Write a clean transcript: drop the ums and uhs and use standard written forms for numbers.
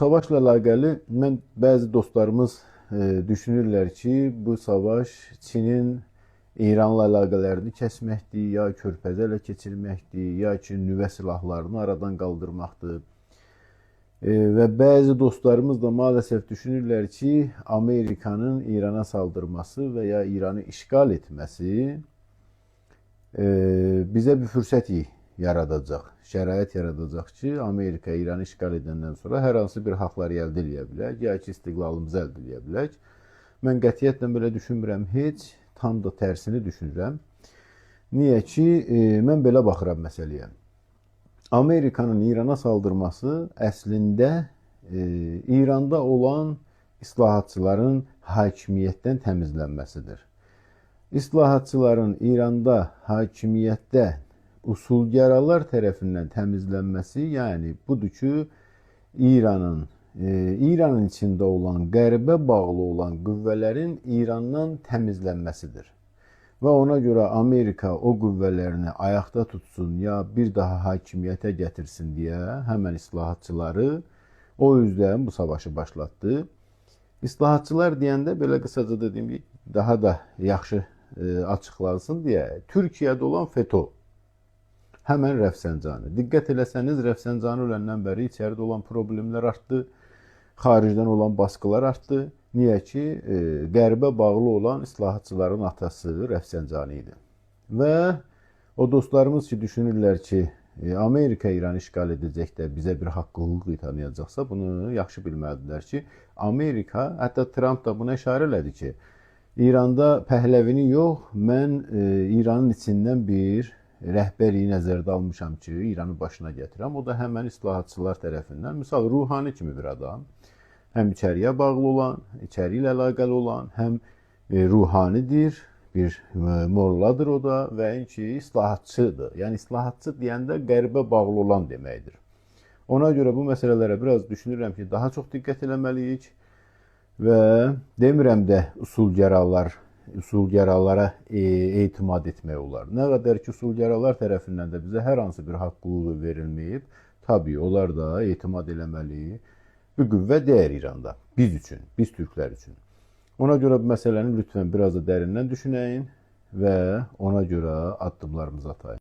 savaşla əlaqəli mən bəzi dostlarımız düşünürlər ki, bu savaş Çinin İranla əlaqələrini kəsməkdir, ya körfəzi ələ keçirməkdir, ya ki nüvə silahlarını aradan qaldırmaqdır. Və bəzi dostlarımız da maalesef düşünürlər ki, Amerikanın İrana saldırması və ya İranı işğal etməsi bizə bir fürsət yaradacaq, şərait yaradacaq ki, Amerika İranı işğal edəndən sonra hər hansı bir haqları əldə eləyə bilək, ya ki istiqlalımızı əldə eləyə bilək. Mən qətiyyətlə belə düşünmürəm heç, tam da tərsini düşünürəm. Niyə ki, mən belə baxıram məsələyə. Amerikanın İrana saldırması əslində İranda olan islahatçıların hakimiyyətdən təmizlənməsidir. İslahatçıların İranda hakimiyyətdə usulgəralar tərəfindən təmizlənməsi, yəni budur ki, İranın içində olan, qərbə bağlı olan qüvvələrin İrandan təmizlənməsidir. Və ona görə Amerika o qüvvələrini ayaqda tutsun ya bir daha hakimiyyətə gətirsin deyə həmən islahatçıları o yüzden bu savaşı başlatdı. İslahatçılar deyəndə belə qısaca dediyim gibi daha da yaxşı açıqlansın deyə Türkiyədə olan FETÖ, həmən Rəfsəncani. Diqqət eləsəniz, Rəfsəncani öləndən bəri içəridə olan problemlər artdı, xaricdən olan baskılar artdı. Niyə ki, qərbə bağlı olan islahatçıların atası Rəfsəncani idi. Və o dostlarımız ki, düşünürlər ki, Amerika İranı işğal edəcək də bizə bir haqq hüquq tanıyacaqsa, bunu yaxşı bilməlidirlər ki, Amerika, hətta Tramp da buna işarə elədi ki, İranda Pəhləvini yox, mən İranın içindən bir rəhbərliyi nəzərdə almışam ki, İranı başına gətirəm. O da həmən islahatçılar tərəfindən, misal Ruhani kimi bir adam, həm içəriyə bağlı olan, içəri ilə əlaqəli olan, həm ruhanidir, bir molladır o da və ki islahatçıdır. Yəni islahatçı deyəndə qərbə bağlı olan deməkdir. Ona görə bu məsələlərə biraz düşünürəm ki, daha çox diqqət eləməliyik və demirəm də usulgəralara etimad etmək olar. Nə qədər ki usulgəralar tərəfindən də bizə hər hansı bir haqq hüququ verilməyib, tabii onlar da etimad eləməli bir qüvvə deyil İranda. Biz üçün, biz türklər üçün. Ona görə bu məsələni lütfən biraz da dərindən düşünəyin və ona görə addımlarımızı atayın.